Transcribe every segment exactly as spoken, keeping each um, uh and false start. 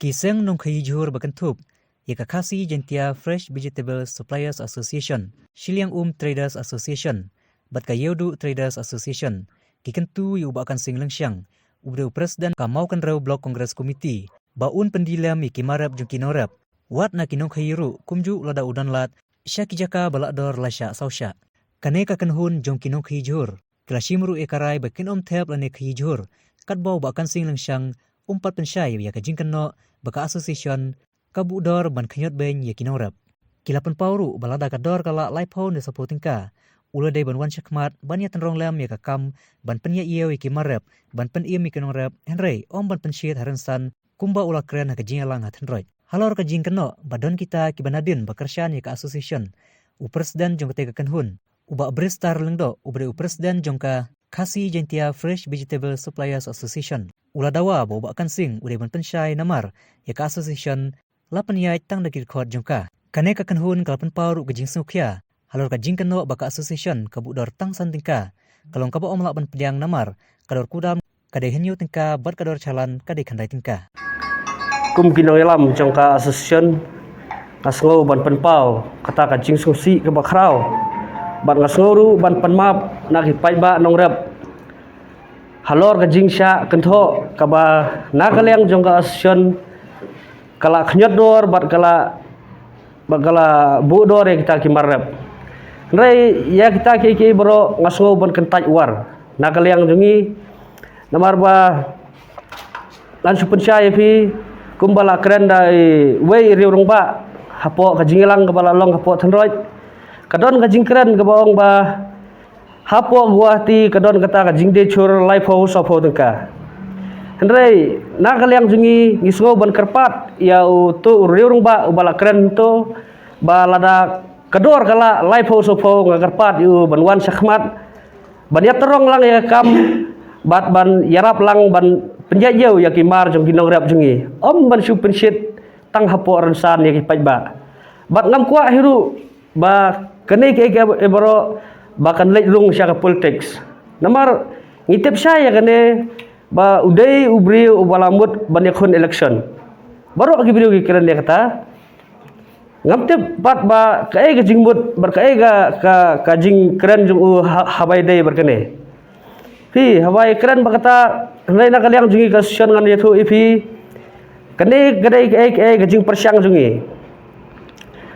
Ki seng nongkhaïi jhur ba kynthup ïa ka Khasi Jaintia Fresh Vegetable Suppliers Association, Shilliang Um Traders Association bad ka Ïewduh Traders Association ki kyntu ïa u Bah Kansing Lyngshang, u ba dei u president ka Mawkynrew Block Congress Committee, ba un pyndie lem ïa ki mar rep jong ki nongrep, wat na ki nongkhaïi ruh, kumjuh lada u don lad sha ki jaka ba lah dor lai shah saw shah. Kane ka kynhun jong ki nongkhaïi jhur ki la shim ruh ïa ka rai ba kin ym thep lane khaïi jhur katba u Bah Kansing Lyngshang um pat pynshai ïa ka jingkynnoh ba ka association ka buh dor ban khñiot beiñ ïa ki nongrep. Ki la pynpaw ruh ba lada ka dor ka lah laiphew ne sawphew tyngka, u la dei ban wan shakhmat ban ïatynrong lem ïa ka kam ban pynïaid ïew ïa ki mar rep, ban pynim ïa ki nongrep, hynrei ym ban pynshit ha rynsan kumba u la kren ha ka jingïalang ha Thynroit. Halor ka jingkynnoh ba don kita kiba nadien ba kyrshan ïa ka association, u president jong katei ka kynhun, u Bah Bristol Lyngdoh, u ba dei u president jong ka Khasi Jaintia Fresh Vegetable Suppliers Association, u la dawa ba u Bah Kansing u dei ban pynshai namar ïa ka association la pynïaid tang da ki record jong ka. Kane ka kynhun ka la pynpaw ruh ka jingsngewkhia halor ka jingkynnoh ba ka association ka buh dor tang san tyngka, ka long kaba ym lah ban pdiang namar ka dor kudam ka dei hynñiew tyngka bad ka dor chalan ka dei khyndai tyngka. Kum ki nongïalam jong ka association, nga sngew ban pynpaw kata ka jingsngewsih kaba khraw, bad nga sngew ruh ban pynmap na ki paidbah nongrep halor ka jingshah kynthoh kaba na ka liang jong ka association ka la khñiot dor bad ka la, bad ka la buh dor ïa kita ki mar rep. Hynrei ïa kita kiei kiei baroh nga sngew ban kyntait war na ka liang jong ngi, namar ba ngan shu pynshai ïa phi, kumba la kren da i wei i riewrangbah hapoh ka jingïalang kaba la long hapoh Thynroit, ka don ka jingkren kaba ong ba hapoh Guwahati ka don kata ka jingdie jhur laiphew sawphew tyngka. Hynrei na ka liang jong ngi, ngi sngew ban kyrpad ïa uto u riewrangbah uba la kren to, ba lada ka dor ka lah laiphew sawphew, nga kyrpad ïa u ban wan shakhmat ban ïatynrong lang ïa ka kam bad ban ïarap lang ban pynïaid ïew ïa ki mar jong ki nongrep jong ngi, ym ban shu pynshit tang hapoh rynsan ïa ki paidbah. Bad ngam kwah hi ruh ba kane kiei kiei baroh ba kan leit rung sha ka politics, namar ngi tip shai ïa kane ba u dei u briew uba la mut ban ïakhun election. Baroh ki briew ki kren ïa kata. Ngam tip pat ba kaei ka jingmut bad kaei ka, ka, ka jingkren jong u ha, haba ïadei bad kane. Phi, haba ïakren bad kata, hynrei na ka liang jong ngi ka association ngan ïathuh ïa phi, kane ka dei kaei kaei ka jingpyrshang jong ngi.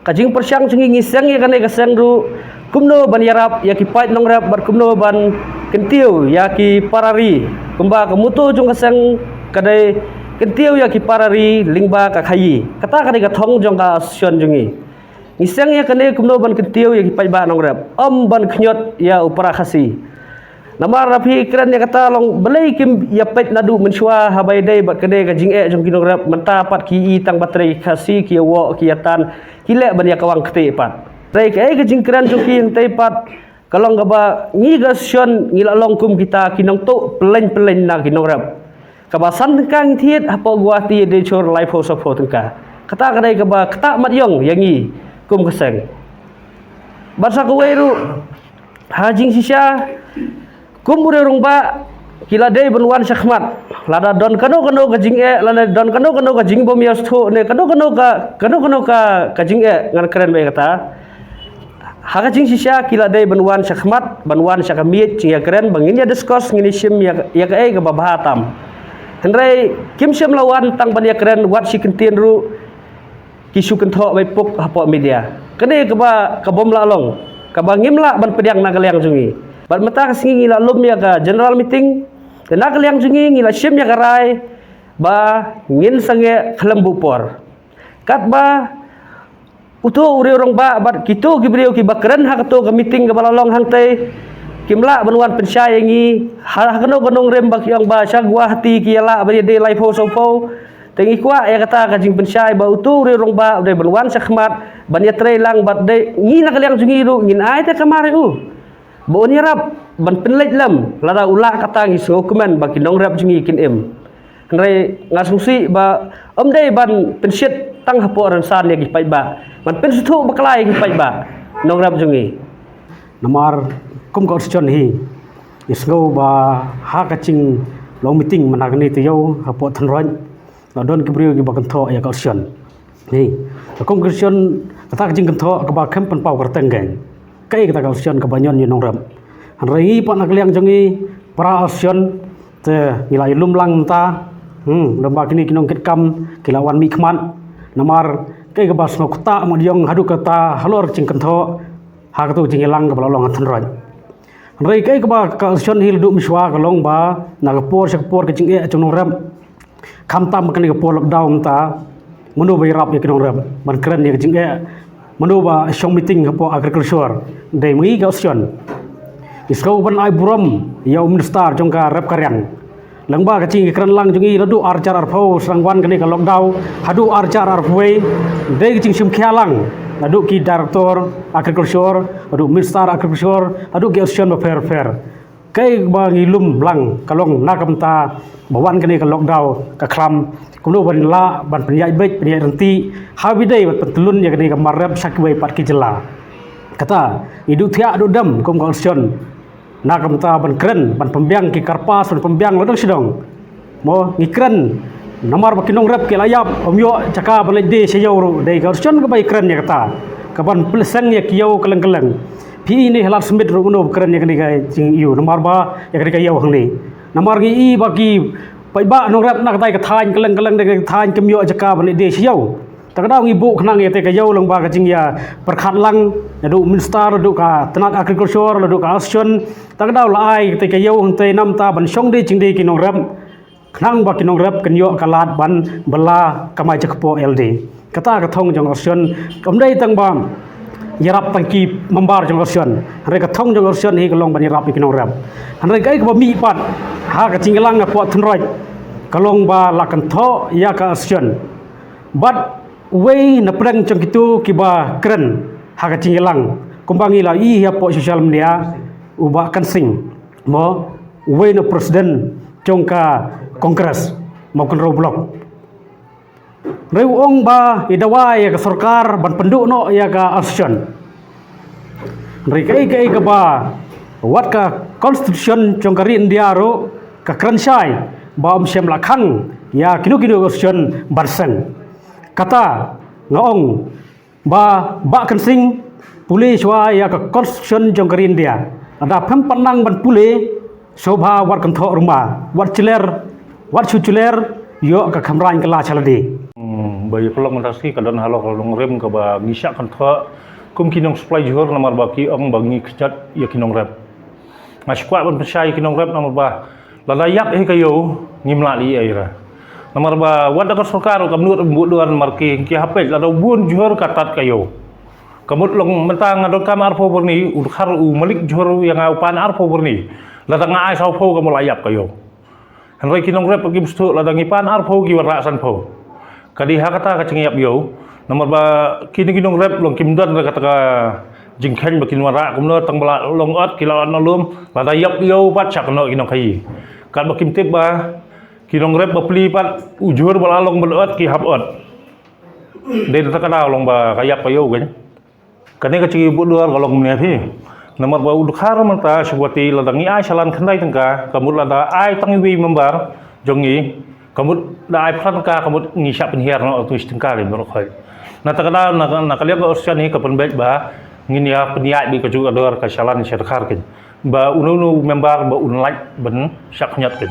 Ka jingpyrshang jong ngi, ngi seng ïa kane ka seng ruh kumno ban ïarap ïa ki paid nongrep bad kumno ban kyntiew ïa ki para ri. Kumba ka motto jong ka seng ka dei kyntiew ïa ki para ri lyngba ka khaïi. Kata ka dei ka thong jong ka association jong ngi. Ngi seng ïa kane kumno ban kyntiew ïa ki paidbah nongrep, ym ban khñiot ïa u para Khasi. Namar lada phi kren ïa kata long balei kim ïa peit naduh mynshuwa haba ïadei bad kane ka jingeh jong ki nongrep, mynta pat ki i tang ba trei Khasi, ki ïa woh, ki ïa tan, ki leh ban ïa kawang ktieh pat. Trei kaei ka jingkren jong ki hangtei pat, ka long kaba ngi ka association ngi la long kum kita ki nongtuh pyllein pyllein na ki nongrep. Kaba san tyngka ngi thied hapoh Guwahati ïa dei jhur laiphew sawphew tyngka. Kata ka dei kaba ktah mat ïong ïa ngi kum ka seng. Bad sa kawei ruh, ha jingshisha, kum u riewrangbah ki la dei ban wan shakhmat. Lada don kano kano ka jingeh, lada don kano kano ka jingbym ïasngewthuh ne kano kano ka, kano kano ka, ka jingeh, ngan kren beit kata. Ha ka jingshisha ki la dei ban wan shakhmat, ban wan sha ka miej jingïakren, ba ngin ïa discuss, ngin ïa shim ïa, ïa kaei kaba bha tam. Hynrei kim shym la wan tang ban ïakren, wat shi kyntien ruh ki shu kynthoh beit puk hapoh media. Kane kaba, ka bym lah long, kaba ngim lah ban pdiang na ka liang jong ngi. Bad mynta ka sngi ngi la lum ïa ka general meeting, te na ka liang jong ngi ngi la shim ïa ka rai ba ngin sangeh khlem buh por. Katba uto u riewrangbah bad kito ki briew kiba kren ha kato ka meeting kaba la long hangtei, kim lah ban wan pynshai ïa ngi ha, ha kano kano rim ba ki ong ba sha Guwahati ki ïa lah ban ïadei laiphew sawphew. Te ngi kwah ïa kata ka jingpynshai ba uto u riewrangbah u dei ban wan shakhmat ban ïatrei lang bad dei ngi na ka liang jong ngi ruh ngin ai te ka mar ïa u ba un ïarap ban pynleit lem, lada u lah kata ngi sngewkmen ba ki nongrep jong ngi kin im. Hynrei nga sngewsih ba ym dei ban pynshit tang hapoh rynsan ïa ki paidbah, ban pynsngewthuh bakla ïa ki paidbah nongrep jong ngi. Namar kum ka association hi, ngi sngew ba ha ka jinglong meeting mynta kane taïew hapoh Thynroit, La don ki briew kiba kynthoh ïa ka election. Ni, ka kum ka election, kata ka jingkynthoh kaba khlem pynpaw kyrteng kein. Kaei kata ka election kaba ñion ïa u nongrep? Hynrei ngi pat na ka liang jong ngi, para election, te ngi la ïalum lang mynta. Hmm, lem bad kine ki nongkitkam ki la wan mihkhmat. Namar kaei kaba sngewkhuslai ma ka jong haduh katta halor ka jingkynthoh ha kato ka jingïalang kaba la long ha Thynroit. Hynrei kaei kaba ka election hi la duh mynshuwa ka long ba na ka por sha ka por ka jingeh jong u nongrep, khamtam ha kane ka por lockdown mynta, mano ba ïarap ïa ki nongrep ban kren ïa ka jingeh? Mano ba shong meeting hapoh agriculture? Dei ma ngi ka election. Ngi sngew ban ai burom ïa u minister jong ka rep ka riang. Lyngba ka jingkren lang jong ngi naduh ar hajar arphew sdang wan kane ka lockdown haduh ar hajar arphew wei, dei ka jingshim khia lang naduh ki director agriculture, naduh minister agriculture, naduh ki election bapher bapher. Kaei ba ngi lum lang ka long na ka bynta ba wan kane ka lockdown ka khlam kumno ban lah ban pynïaid beit pynïaid ryntih ha ba dei ban pyntyllun ïa kane ka mar rep sha kiwei pat ki jylla. Kata ngi duh thiah duh dem kum ka election na ka bynta ban kren ban pynbiang ki kyrpad ban pynbiang la dang sdang. Mo, ngi kren namar ba ki nongrep ki la ïap, ym ïoh jaka ban leit die sha ïew ruh, dei ka election kaba ngi kren ïa kata, kaban pynlehseng ïa ki ïew kylleng kylleng. Phi i ne ha Ladmit ruh mano ba kren ïa kane ka jingïew namar ba ïa kane ka ïew hangne. Namar ngi i ba ki paidbah nongrep na katai ka thaiñ kylleng kylleng, dei ka thaiñ kim ïoh jaka ban leit die sha ïew. Ta ka daw ngi buh khnang ïa te ka ïew lyngba ka jingïapyrkhat lang naduh minister, naduh ka tnat agriculture, naduh ka election. Ta ka daw la ai te ka ïew hangtei namar ban shong die jingdie ki nongrep. Khnang ba ki nongrep kin ïoh ka lad ban bylla kamai jakpoh ïalade. Kata ka thong jong election kam dei tang ba ïarap tang ki member jong election. Hynrei ka thong jong election hi ka long ban ïarap ïa ki nongrep. Hynrei kaei kaba mih pat ha ka jingïalang hapoh Thynroit ka long ba la kynthoh ïa ka election. Bad uwei na pdeng jong kito kiba kren ha ka jingïalang kumba ngi la i hapoh social media, u Bah Kan Sing, mo, uwei na president jong ka Congress Mawkynrew Block. Hynrei u ong ba i dawa ïa ka sorkar ban pynduh noh ïa ka election. Hynrei kaei kaei kaba wat ka constitution jong ka ri India ruh ka kren shai ba ym shym la khang ïa kino kino election ban seng. Kata nga ong ba Bah Kan Sing pule shuwa ïa ka constitution jong ka ri India. Lada phim pat nang ban pule, sngewbha wat kynthoh ruh ma, wat jler, wat shu jler ïoh ka khamrain ka la sha lade. Hmm, ba ïa pynlong mynta shi ka don halor ka nongrim kaba ngi shah kynthoh kum ki nong supply jhur namar ba ki ong ba ngi khñiot ïa ki nongrep. Nga shu kwah ban pynshai ïa ki nongrep namar ba lada ïap hi ka ïew ngim lah leh ei ei re. Namar ba wat da ka sorkar kam nud buh duan namar ki ki hapdeng lada bun jhur ka tat ka ïew. Ka mut long mynta nga donkam arphew byrni, u dkhar u malik jhur ïa nga u pan arphew byrni. Lada nga ai sawphew ka mut la ïap ka ïew. Hynrei ki nongrep ki bstuk lada ngi pan arphew ki wanrah sanphew. Ka dei ha kata ka jingïap ïew. Namar ba kine ki nongrep long kim don re kata ka jingkheiñ ba kin wanrah kumno tang ba la long ot ki la ot na lum. Lada ïap ïew pat shah kynnoh ki nongkhaïi. Katba kim tip ba ki nongrep bapli pat u jhur ba la long ban ot ki hap ot. Dei da ka daw long ba ka ïap ka ïew kein. Kane ka jingïabud duar ka long mynne phi. Namar ba u dkhar mynta shuwa te lada ngi ai shalan khyndai tyngka, ka mut lada ai tang iwei i member jong ngi, ka mut da ai phra tyngka, ka mut ngi shah pynhiar noh tu shi tyngka lei baroh khoit. Na ta ka daw na, na ka liang ka election hi ka pynbeit ba ngin ïa pynïaid beit kajuh ka dor ka shalan sha dkhar kein. Ba uno uno u member ba un lait ban shah khñiot kein.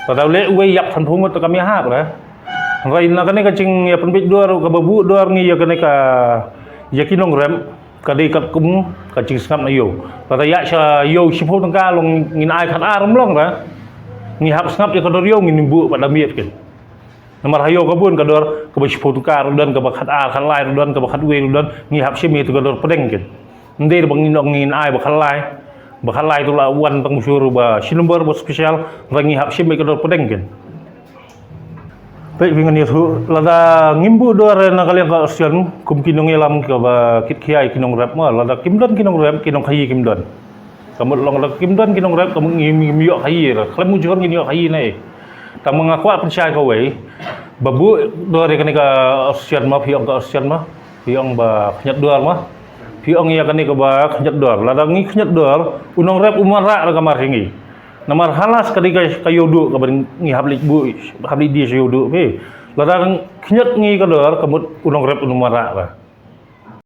Lada u leh uwei ïap sanphew ngut te kam ïahap re. Hynrei na kane ka jingïapynbeit duar kaba buh duar ngi ïa kane ka ïa ki nongrep ka dei katkum ka jingsngap na ïew. Lada ïa sha ïew shiphew tyngka long ngin ai khatar ym long re. Ngi hap sngap ïa ka dor ïew ngin buh pat da miet kein. Namar ha ïew ka bun ka dor kaba shiphew tyngka ruh don, kaba khatar khatlai ruh don, kaba khatwei ruh don, ngi hap shim ïa ka dor pdeng kein. Ym dei ba ngin ong ngin ai ba khatlai. Ba khatlai tu la wan tang shuh ruh ba shi nombor ba special, ba ngi hap shim ïa ka dor pdeng kein. Peit phi, ngan ïathuh, lada ngim buh duar na ka liang ka election kum ki nongïalam kaba kit khia ïa ki nongrep ma, lada kim don ki nongrep ki nongkhaïi kim don. Ka mut long lada kim don ki nongrep ka mut ngim, ngim ïoh khaïi re. Khlem mujhur ngin ïoh khaïi ne. Tang ma nga kwah pynshai kawei. Ba buh duar ïa kane ka election ma, phi ong ka election ma, phi ong ba khñiot duar ma. Phi ong ïa kane kaba khñiot duar. Lada ngi khñiot duar, u nongrep um wanrah re ka mar hi ngi. Namar halas ka dei ka, ka ïew duh kaba ngi hap leit buh, hap leit die sha ïew duh phi. Lada khñiot ngi ka dor ka mut u nongrep u nongmareh ba.